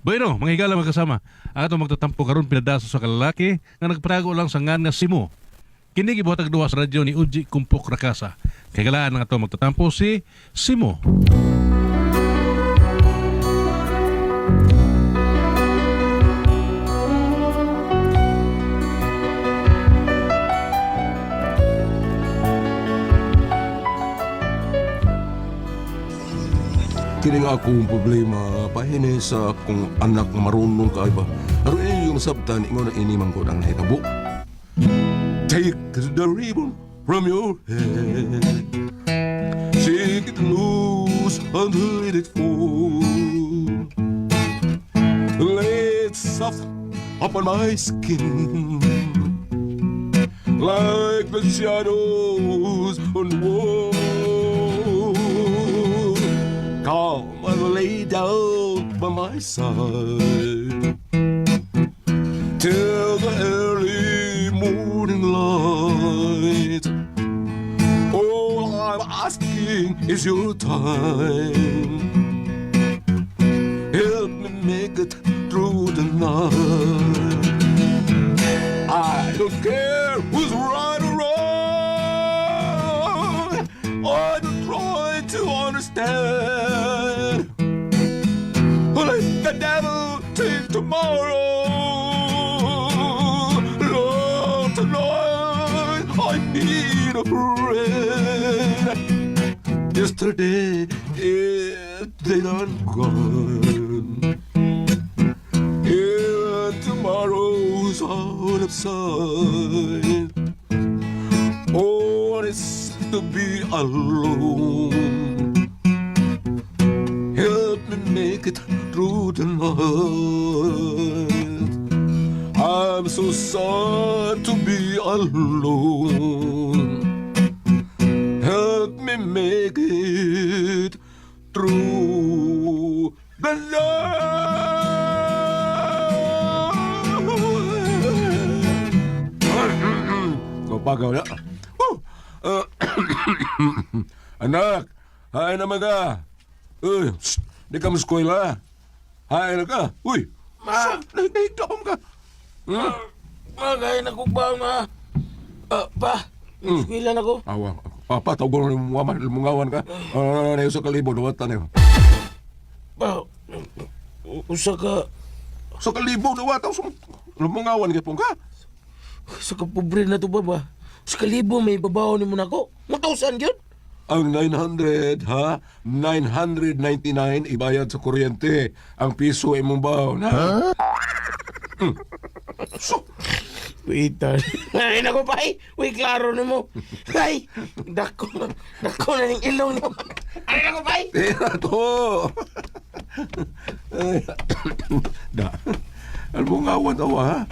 Bueno, mga higala mga kasama, ang atong magtatampo karon pinadaso sa kalalaki nga nagpatago lang sa ngan nga Simo. Kini gibuhatag duha sa radyo ni Uji Kumpok Rakasa. Kay galaan ang atong magtatampo si Simo. Kini nga akong problema, pahini sa akong anak nga marunong ka ba. Aron inyo yung sabtan, ingon na ini man ko ang nahitabo. Take the ribbon from your head. Shake it loose and let it fall. Lay it soft upon my skin. Like the shadows on the wall. Come and lay down by my side till the early morning light. All I'm asking is your time. Help me make it through the night. I don't care who's right or wrong. I don't try to understand. Let the devil take tomorrow. Lord, tonight I need a friend. Yesterday is dead and gone. And tomorrow's out of sight. Oh, what is to be alone? Help me make it through the night. I'm so sad to be alone. Help me make it through the night. Kapagaw na. Oh! Anak, hain naman ka. Uy, shh, di ka maskwela. Hain na ka. Uy, ma, nahigda pa mo ka. Hmm? Ma, gaya na kong ba, ma? Ah, pa, eskwela na ko. Awa, papa, tawag ko ng mungawan ka. Ah, na sa kalibo, dawatan niyo. Pa, usa ka, Sa kalibo, dawatan, lumungawan ka pong ka. usa ka pobre na to ba ba? Sa kalibo may babaw ni mo na ko. 1,000 yun? Ang 900, ha? 999 ibayad sa kuryente. Ang piso ay mong baon, ha? Hmm. So, Wait, ay, nako pa, ay. Uy, klaro na mo. Ay, dako, dako na ning ilong nimo. Ay, nako pa, ay. eh, to. Ay, da. Almungawan daw, ha?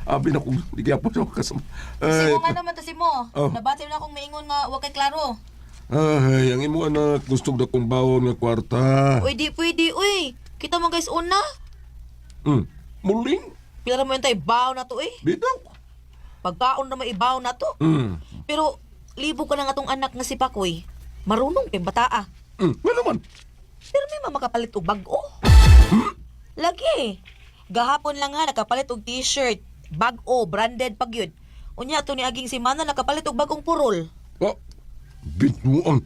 Abi na kung di kaya po siya kasama. Ay, Simo nga naman to Simo. Oh. Nabati na akong maingon nga wa kay klaro. Ay, ang imo anak, gusto na kong bawon nga kwarta. Uy, di pwede, uy. Kita mo guys una. Muling, Pila mo yung baw na to eh. bitaw. Pagkaon na maibaw na to. Pero libo ka na nga tong anak nga si Pakoy. Marunong kay bataa. Wala naman. Pero may mamakapalit og bag-o. Lagi. Gahapon lang nga nakapalit og t-shirt. Bag-o, branded pag yun. Unya to ni aging si Mana nakapalit og bagong purol. Oh, bituan.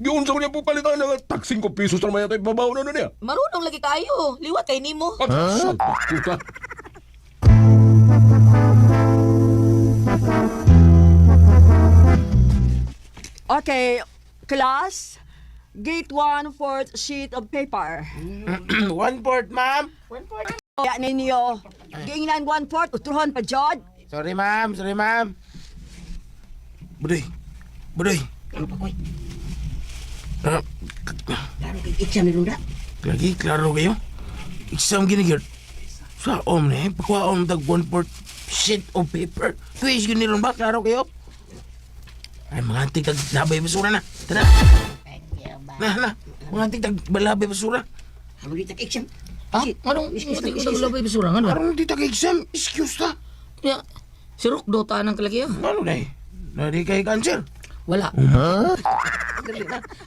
Giunsa ko niya po palitan ng tag 5 pesos na naman yata ibabaw na niya. Marunong lagi kayo. Liwat kay nimo. At huh? Ka. Okay, class, get 1/4 sheet of paper. 1/4, ma'am. 1/4. Kaya ninyo, giingnan 1/4, utruhon pa jod. Sorry, ma'am. Sorry, ma'am. Budoy. Budoy. Ano pa, koy? Ah, Klaro kay exam ni Lunda. Lagi, klaro kayo. Exam gini gyud. Sa om na eh, pagkuhaon tag 1/4 sheet of paper. Quiz yun nilong ba? Klaro kayo? Ay, mga antig tag labay basura na. Tara. Na, na. Mga antig tag balabay basura. Ano di tag exam? Ha? Anong Excuse, labay basura nga ba? Aron di tag exam, excuse ta. Ya, si Rukdo ta ng kalaki ah. Ano na eh? Na di kay cancer. Wala.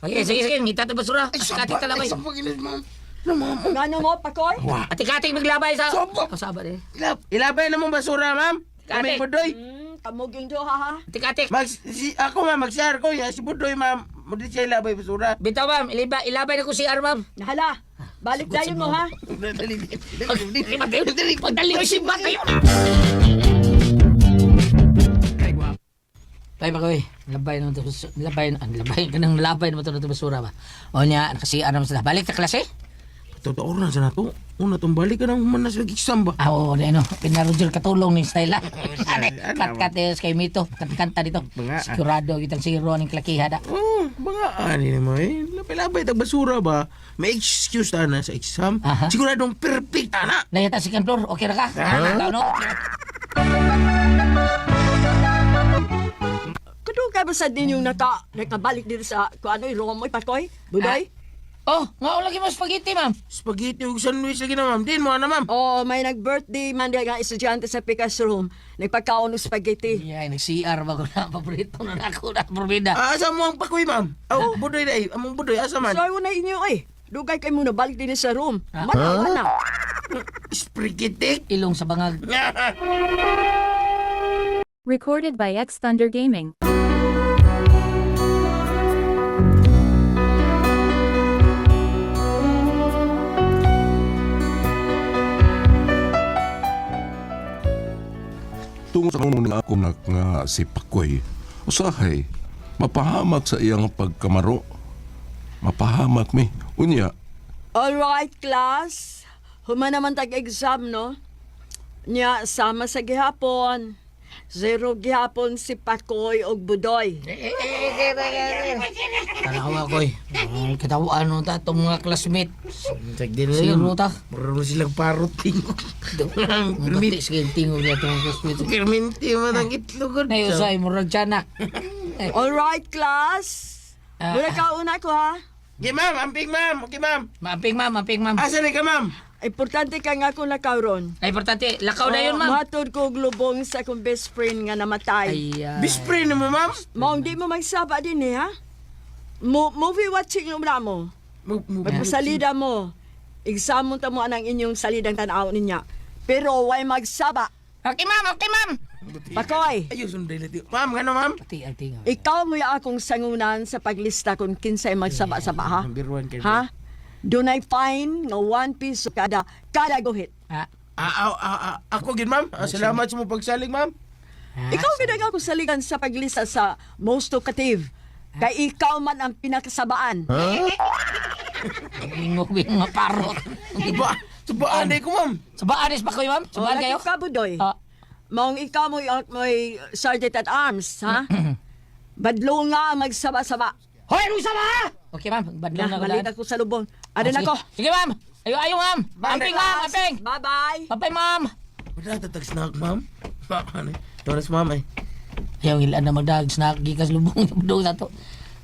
Okay, sige, sige. Ngita ta basura. Ay, Kati sapa, talabay. ay, sapa ginis, ma'am. Ngano mo, Pakoy? Atik-atik maglabay sa... Sobo. Kasaba eh. Ilabay na mong basura, ma'am. Kami Ate. Budoy. Kamog yung duha, ha? Atik-atik. Mag, si, ako, ma'am, mag-share ko. Ya, si Budoy, ma'am. Mudi siya ilabay basura. Bitaw, ma'am. Ilabay na ko si R, ma'am. Nahala. Balik dayon mo, ha? Pagdali ko si Bat kayo. Tay ba koy, labay naman to, labay, ang labay, kanang labay naman to na to basura ba. O niya, kasi ano sila, balik ta klase? Totoo na sa nato. Una tong balik ka nang humanas lagi exam ba? Ah, oo, ano, pinaroger katulong ni style ah. Kat-kat eh, kay Mito, kanta dito. Mga, ah. Sigurado kitang zero ning klakiha da. Oh, mga ani naman eh. Labay-labay tag basura ba? May excuse ta na sa exam. Aha. Siguradong perfect ta na. Nayata second floor, okay ra ka? Ah. Ano? Kadugay ba sa ninyong nakabalik dito sa kung ano, room mo, Pakoy? Budoy? Oh, nga lagi mo spaghetti, ma'am. Spaghetti ug sandwich lagi na ma'am. Din mo na ma'am. Oh, may nag-birthday man diya nga estudyante sa Pikas Room. Nagpagkaon og spaghetti. Yeah, nag-CR ba ko na, paborito na ako na, probida. Ah, asa mo ang pakoy ma'am? Oh, Budoy dai. Among Budoy asa man? So, na inyo eh. Dugay kay mo na balik din sa room. Ah. Manawa na. Spaghetti. Ilong sa bangag. Recorded by X Thunder Gaming. Tungod sa unong nga ako na nga si Pakoy, usahay, mapahamak sa iyang pagkamaro. Mapahamak mi. Unya, Alright, class. Human naman tag-exam, no? Nya, sama sa gihapon. Zero gihapon si Pakoy og Budoy. Tanawa ko eh. Ay, Katawaan no ta itong mga classmate. Din Zero ta. Murag silang parot tingog. Mabati sige tingog niya itong mga classmate. Kirminti man ang itlog. Nayusay, murag tiyanak. Alright, class. Ah. Muna ka una ko, ha? Okay ma'am, amping ma'am. Okay ma'am. Maamping ma'am, maamping ma'am. Asa ni ka ma'am? Importante ka nga kung lakaw ron. Ay, importante, lakaw na yun ma'am. Matod ko og lubong sa akong best friend nga namatay. Ay, ah, Best friend mo ma'am? Maong di mo magsaba din eh, ha? Movie watching yung mo. Magpasalida mo. Examon ta mo anang inyong salidang tanaw ninya. Pero way magsaba. Okay ma'am, okay ma'am. Pakoy, Ayos sunday lati. Ma'am, ngano ma'am? Pati ang tingog. ikaw mo yung akong sangunan sa paglista kung kinsay magsaba-saba, ha? Biruan kay. Ha? Dunay fine nga 1 piso kada kada guhit. Ah, Ah, ah, ah, ah, ako gid ma'am. Ah, salamat sa mo pagsalig ma'am. ah, Ikaw gid ang akong saligan sa paglista sa most talkative. Kay ikaw man ang pinakasabaan. Ingog yung mga parot. Ba, subaan ko ma'am. Sabaan is ba kayo ma'am? Sabaan kayo? Oh, ka, Budoy. Ah. Maong ikaw mo mo'y sergeant at arms, ha? Badlo nga ang magsaba-saba. Hoy, anong sama? Okay ma'am, badlong Na, na malit ako sa lubong. Ano na Sige. ko? Sige ma'am. Ayo, ayo ma'am. Amping ma'am, amping. Bye-bye. Bye-bye ma'am. Wala tatag snack ma'am. Ano? Turas ma'am ay. Ayaw, ilan na magdag snack gikas lubong dong sa to.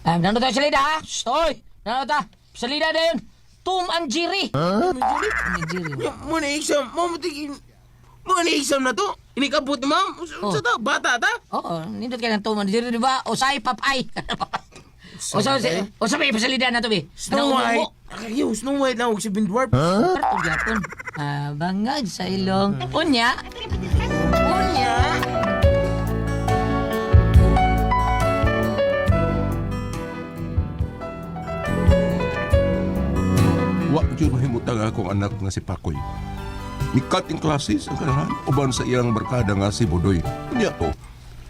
Nanood tayo sa lida ha? Shh, Hoy, nanood ta. Sa lida na yun. Tom and Jerry. Huh? Tom and Jerry. Mo na exam, mo mo tigin. Mo na exam na to. Inikabot ni ma'am. Oh. Sa ta bata ta. Oo, nindot kayo ng Tom and Jerry, di ba? Osay, Papay. O sa o sa may pasalida na to, be. Snow White. Ayaw, Snow White na og si Dwarf. Parto gyapon. Ah, bangag sa ilong. Unya. Unya. wa jud mahimutang akong anak nga si Pakoy. Mikat in classes ang kanahan uban sa iyang barkada nga si Budoy. Unya to,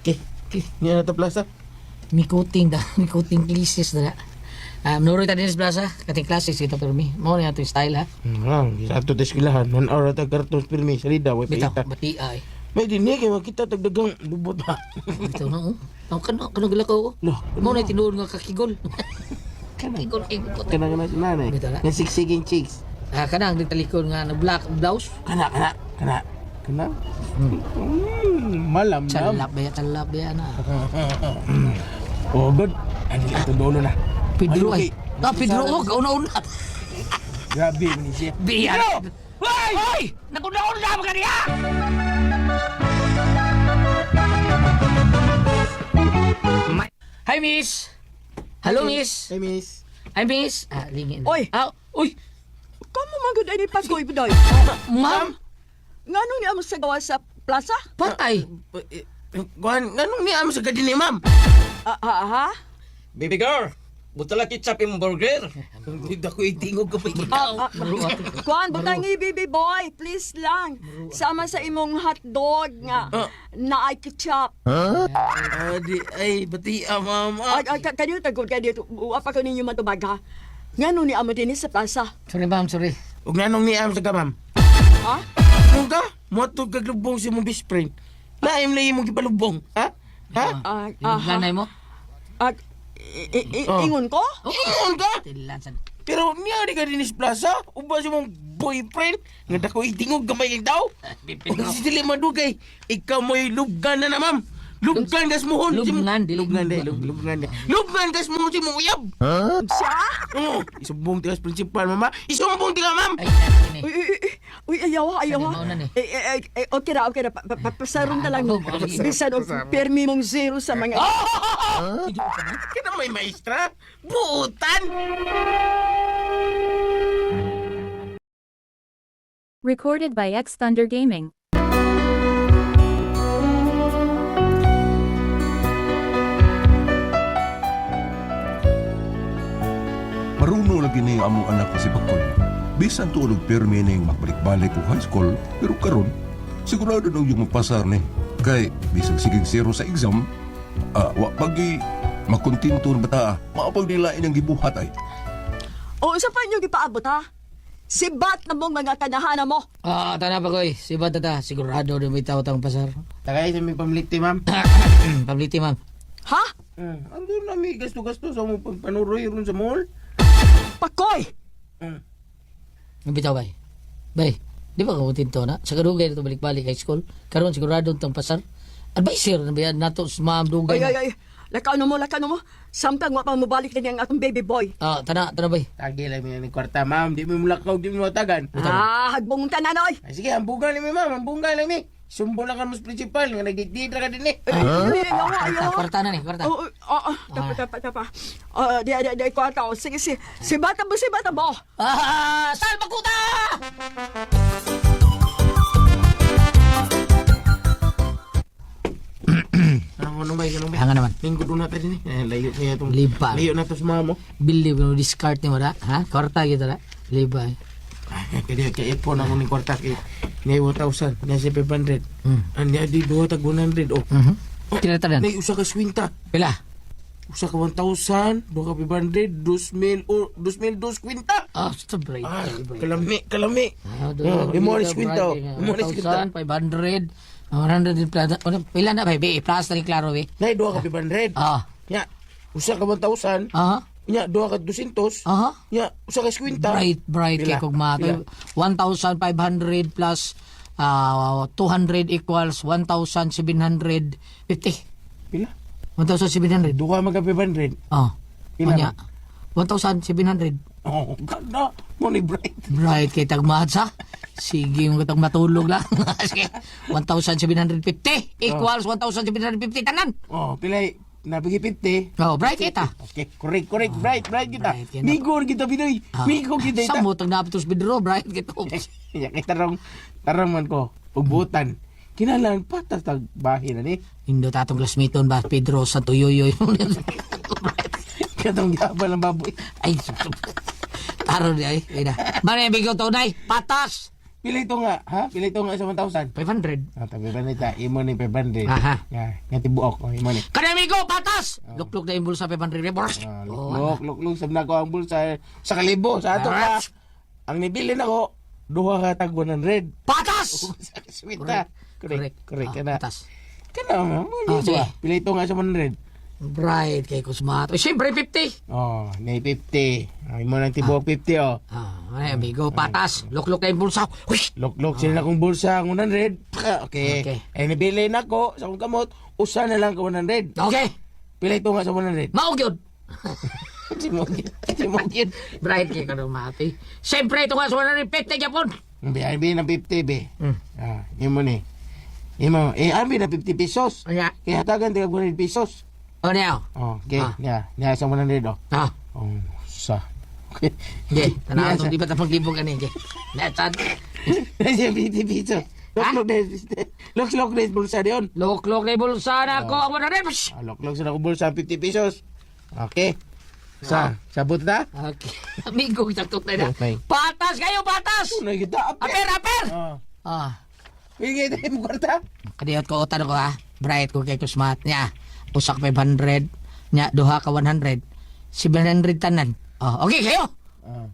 Okay, okay. Niya na ta plaza. Mikuting da, mikuting classes da. Nuroy ta dinis plaza, kating classes kita pero mi. Mao na ato yung style ha. Lang, sa ato ta eskwelahan, 1 hour ta karton pirmi salida way Bitaw, paita. bati ay. May dinhi kay makita tagdagang lubot ba. Bitaw na oh. Ang kano kano gila ko. Lah, Mao na tinuod nga kakigol. Kakigol kay ko. Kana kana si nanay. Bitaw na. Nga siksiging cheeks. Ah, kanang nagtalikod nga na black blouse. Kana kana kana. Kana. Malam nam. Chalap ba chalap ba na. Oh, good. Ani ito dulo na. Pedro Ay, ay. Ah, Pedro oh, kauna-una. Grabe man ni siya. Biya. Hoy! Hoy! Naguna-una ba kaniya? Hi, miss. Hello, miss. Hey, miss. Hi, miss. Ah, lingin. Oy! Ah, uy. Kamo man gud ani Pakoy buday. Ma'am, Ngano niya mo sa gawa sa plaza? patay. Kuan, nganong niya mo sa gadini, ma'am? Ah, ah, ha? Baby girl, butala ketchup imong burger. Hindi ako itingog ka pa Ah, ah, kuan, butangi baby boy, please lang. Sama sa imong hotdog nga na ay ketchup. Ah, di, ay, bati, ah, ma'am. Ah. Ay, ay, kanyo tagod kayo dito. Wa pa ko ninyo matubag ha. Ngano ni amo dinhi sa plaza? Sorry, ma'am, sorry. Ug nganong niya mo sa ka, ma'am? Ha? Nung ka, moatod kag lubong si mong best friend. Laim na imong gipalubong, ha? Ha? Ah, ah, ha? Ganay mo? Ah, Oh. ingon ko? Ingon ka? Tilan sa Pero niya di ka dinis plaza, uba si mong boyfriend, nga dako itingog gamay kay daw. Pipino. Ug si dili madugay, ikaw mo'y lubgan na na, ma'am. Lubgan gas mohon. Lubngan, di Lubngan di, lubngan di. Lubngan gas mohon si mong uyab. Siya? Oo, isumbong ti kas principal, mama. Isumbong ti ka, ma'am. Ay, kini. Uy, uy, uy, uy, ayaw ha, ayaw ha. Sabi, mauna ni. Eh, eh, eh, eh, okay ra, okay ra. Pasarong na lang. Ah, oh, Bisan og permi mong zero sa mga... Kana may maestra. Buutan. Recorded by X Thunder Gaming. Maruno lagi ni among anak ko si Bakoy. Bisan tuod og pirmi ning makbalik-balik ko high school, pero karon sigurado nang yung mapasar ni. Kay bisag sigig zero sa exam, wa pagi makontento ng bata, maapag nila inyang gibuhat ay. O, isa pa inyong gipaabot ha? Sibat na mong mga kanahana mo. Ah, tana pa koy. Si ba tata, sigurado dumitaw tang pasar. Tagay sa may pamliti, ma'am. Pabliti, ma'am. Ha? Ando na may gasto-gasto sa mong pagpanuroy ron sa mall. Pakoy! Ang bitaw bay. Bay, di ba kamutin to na? Sa kadugay na to balik-balik high school. Karon sigurado tang pasar. Advisor na ba yan nato sa ma'am dugay. Ay, na. ay, ay. Lakano mo, lakano mo. Samtang wa pa mobalik na niya ang atong baby boy. Ah, tana, tana bay. Tagi lang mi ni kwarta, ma'am. Di mi mulakaw, di mi matagan. Ah, hagbong tanan, oy. Ay, sige, ambungan lang mi, ma'am. Ambungan lang mi. Sumbong lang ka mas principal. Nga nagdidra ka din eh. Ay, ay, ay, ayaw, Kwarta, ayaw. kwarta na ni, kwarta. Oo, oo, tapa, tapa, tapa. Ah, di, di, di, kwarta. Oh, sige, sige. Sibata mo, sibata mo. Ah, salba kuta! Anong anong bay, anong bay? Hanga naman. Linggo doon natin din eh. Eh, layo kaya itong... Lipa. Layo na to sa mama mo. Bili mo discard ni mo na, ha? Kwarta kita na. Liba. Ay, kaya kaya ipon ako ni kwarta kay niya 1,000, niya si 500. Niya di duha tag 100 oh. Mhm. Kira tanan. Nay usa ka swinta. Pila? Usa ka 1,000, duha ka 500, 2,000 o 2,000 kwinta. Ah, oh, bright. Ah, kalami, kalami. Ah, Oh, imo ni kwinta. oh. Imo ni kwinta. 1,500. 100 plus. Ano, pila na ba? Be, plus na ni klaro be. Nay duha ka 500. Ah. Nya, usa ka 1,000. Aha. Nya, duha ka 200. Aha. Nya, usa ka kwinta. Bright, bright Pila? kay kog mato. Pila? 1,500 plus 200 equals 1,750. Pila? 1,700. Duha man ka 500. Oh. Pila Unya. 1,700. Oh, ganda. Mo ni bright. Bright kay tagmahat sa. Sige, mo kitang matulog lang. Sige. 1,750 equals 1,750 tanan. Oh, pilay. Nabigi 50. Oh, bright kita. Okay, correct, correct. Bright, bright kita. Bright kita. Migo kita Pinoy. Migo kita Sa ita. mo tag napitos bidro, bright kita. Ya kay tarong tarong man ko ugbutan. Kinalan patas tag bahin na ni. Indo tatong classmate ba Pedro sa tuyoyoy. Katong gabal ang baboy. Ay, taro di ay. Ay na. Mane bigo tunay, patas. Pila ito nga, ha? Pila ito nga sa 1,000. 500. Ah, tabi ba nita? Imo ni 500. Aha. Ya, nga tibuok oh, imo ni. Kanamigo, patas. Lukluk na yung bulsa 500. Bors. Ah, lukluk, lukluk sab na ko ang bulsa sa kalibo sa ato pa. Ang nibili nako duha ka tag 100. Patas. Sweet ta. Correct. Correct Ah, kana. Patas. Kana mo Ah, ni sige. ba? Pila ito nga sa 100. Bright kay Kusmat. Uy, siyempre 50. Oh, nay 50. Ay mo nang tibuok 50 oh. Ah, ay, amigo, patas. Lukluk na yung bulsa. Uy! Luklok sila na akong bulsa ang 100. Okay. Okay. Ay nibili na ko sa akong kamot, usa na lang ka 100. Okay. Pila ito nga sa 100. Mao gyud. Si mo gyud. Si mo gyud. Bright kay Kusmat. Siyempre, ito nga sa 150 Japon. Bi ay bi na 50 be. Ah, imo ni. Imo, eh abi na 50 pesos. Anya. Kaya hatagan tiga 100 pesos. O niya. Oh, okay. Ah. Nya, nya sa 100 oh. Ah. Oh, sa. Ge, tanaw to di ba ta paglibog ani ge. Natad. Siya 50 pesos. Loklok na loklok na bulsa diyon. Loklok na bulsa na ako ang 100. Ah, loklok sa akong bulsa 50 pesos. Okay. Sa, sabot na. Okay. Amigo sa tukay na. Okay. Patas kayo, patas. Tunay kita. Aper, aper. Ah. Ah. Bigay tayo mo kwarta. Kadiyot ko utan ko ha. Bright ko kay Kusmat niya. Usak 500 nya duha ka 100. 700 tanan. Oh, okay kayo. Ah.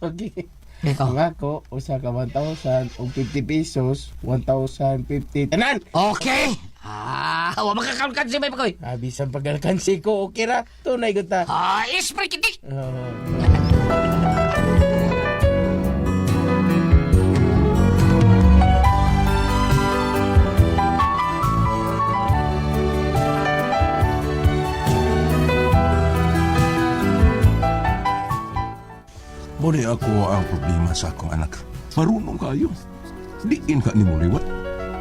Okay. Ikaw. Ang ako, usa ka 1,000 og 50 pesos, 1,050. Tanan! Okay. Ah, wa makakalkan si Bay Pakoy. Ah, bisan pag-alkansi ko, okay ra. Tunay ko ta. Ah, ispre kitik. Ah. Muna ako ang problema sa akong anak. Marunong kayo. Diin ka ni mo liwat.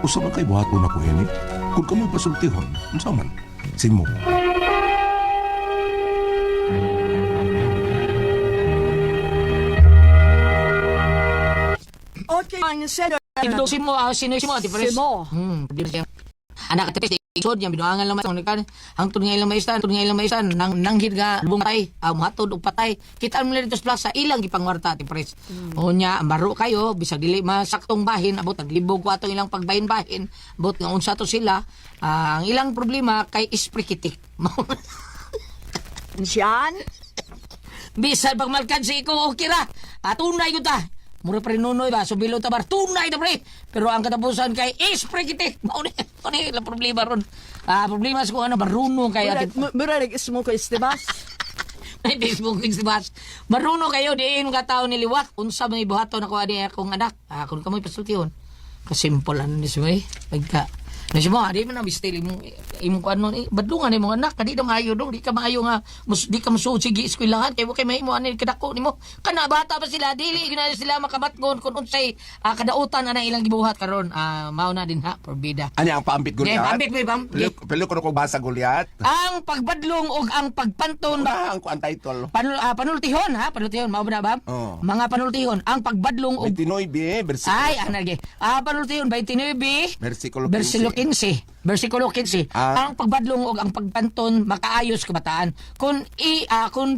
Usa man kay buhaton ako ini. Kung kamoy pasultihon, unsa man? Simo. Okay, ang sender. Ibdo si mo, ah, sino si mo, ati Pres? Simo. Problema siya. Anak ati Pres, isod niya binuangan lang man kan. Hangtod nga ilang maistan, hangtod nga ilang maistan, nang nanghid nga lubong patay, ah, muhatod og patay. Kita mo dito sa plaza ilang gipangwarta ati Pres. O nya maro kayo bisag dili masaktong bahin abot naglibog ko atong ilang pagbahin-bahin, abot nga unsa to sila. Ah, ang ilang problema kay isprikitik. Siyan? Bisan pag malkansi ko, okay ra. Ah, tunay yun ta. Mura pa rin nunoy ba? Subilo ta bar. Tunay ta pre. Pero ang katapusan kay ispre kiti. Mao ni lang problema ron. Ah, problema sa kung ano, marunong kayo. Ate, Mura nag smoke istibas. May Facebook ng Sebas. Marunong kayo, diin mga tao niliwat. Unsa may buhaton ako ani akong anak. Ah, kung kamoy pasultihon. Kasimple ano ni Simoy. Pagka Nasi mo, di man na bistil imong imong kuan eh, badlungan imong anak, kadi daw maayo dong, di ka maayo nga mus, di ka musuod sige eskwelahan kay wa kay mahimo ani kadako nimo. Kana bata pa sila, dili gyud na sila makabatgon kun unsay kadautan ana ilang gibuhat karon. Ah, mao na din ha, porbida. Ani ang paambit Okay, Goliath? paambit mo, bam. Pilo ko na kong basa Goliath. Ang pagbadlong ug ang pagpanton Una ang kuan title. Panultihon ha, panultihon mao ba na ba? Oo. Mga panultihon, ang pagbadlong og 29, versikulo. Ay, ang nage. Ah, panultihon 29 Versikulo versikulo 15. Versikulo 15. Ah. Ang pagbadlong og ang pagpanton makaayos kabataan. Kung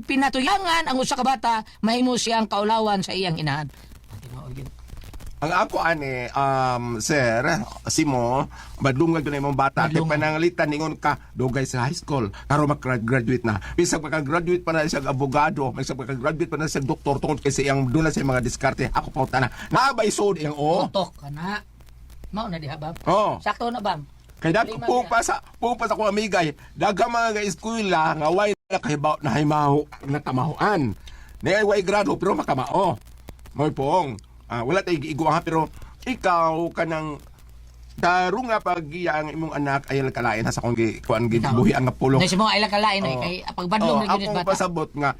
pinatuyangan ang usa ka bata, mahimo siyang kaulawan sa iyang inahan. Ang ako ani sir, Simo, madungag na imong bata kay Madlungag. pananglitan ningon ka dugay sa high school karon makagraduate na. Bisag makagraduate pa na siya abogado, bisag makagraduate pa na siya doktor tungod kay sa iyang doon na sa mga diskarte. Ako pa na. Naabay sud iyang o. Tutok ka na. Mao na diha bam. Oh. Sakto na bam. Kay dako po pa sa akong amigay, daghang mga ga eskwela nga way nakahibaw na himaho nakamahoan. Nay way grado pero makamao. Moy pong, wala tay giiguan ha, pero ikaw kanang tarong nga paggiya ang imong anak ay kalain ha sa akong gi kuan gibuhi ang nga pulong. Nasi mo ay kalain eh kay pagbadlong Oh, na gyud akong bata. pasabot nga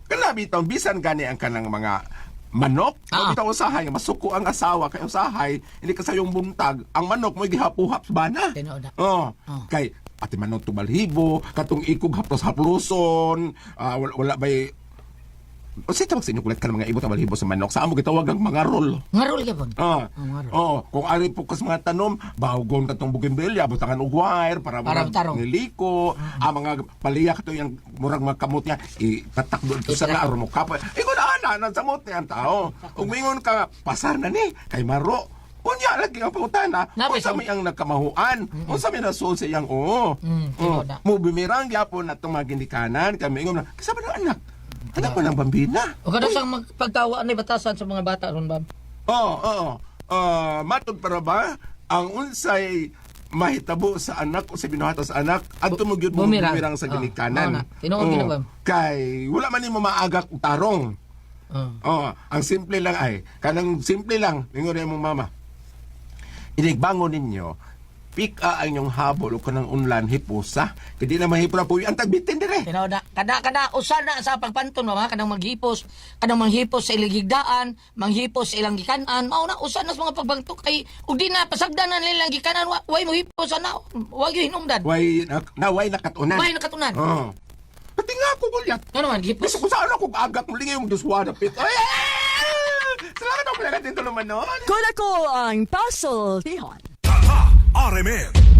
kalabi taong bisan gani ang kanang mga manok. Ah. Bitaw usahay masuko ang asawa kay usahay hindi ka sayong buntag ang manok mo gihapuhap sa bana. Tinuod na. Oh. Oh. Kay ati manok tubalhibo katong ikog haplos haploson, wala, wala bay o sa tawag sa inyo kulit ka ng mga ibot na balhibo sa manok. Sa amo gitawag ang mga roll. Ngarol gyapon. Ah. Oh, nga roll. Oh, kung ari po kas mga tanom, bawgon katong bougainvillea, butangan og wire para Para murag tarong. niliko, ang mga paliyak to yung murag mga kamot niya itatakdo dito sa nga aron mo kapoy. Ingon ana na samot niya ang tao. Ug mingon ka pasar na ni kay maro. Unya lagi ang pangutana, Napay unsa sa- may ang nakamahuan, unsa may nasuod sa iyang oo. Tinuod na. Mo bumirang gyapon na itong mga ginikanan, kami ingon na, kasama ng anak. Anak mo ng bambina. O kada sang magpagtawa ni batasan sa mga bata ron bam. Oo, oo. Ah, matod para ba ang unsay mahitabo sa anak o sa binuhatan sa anak adto mo gyud mo Bumirang. bumirang sa Ah, ginikanan. mao na. Tinuod gyud na ba? Kay wala man nimo maagak og tarong. Oh. Oh, ang simple lang ay kanang simple lang ingon imong mama. Inigbangon ninyo pik ang inyong habol o kanang unlan hipusa. Kay di na mahipo na po ang tagbitin dire. Tinuod na. Kada kada usa na sa pagpanton mama kanang maghipos, kanang manghipos sa ilang gigdaan, manghipos sa ilang gikanan, mao na usa na sa mga pagbangtok kay ug di na pasagdan na nilang gikanan wa, way mo hipos ana, wa gyud hinungdan. Way na, na way nakatunan. Way nakatunan. Oo. Pati nga ako, Goliath. Ano man, gipos. Gusto ko saan ako agak muli ngayong duswa na pit. Ay! Ah! Salamat ako lang natin tulumanon. Kuna ko ang puzzle, tihon. Tatak RMN.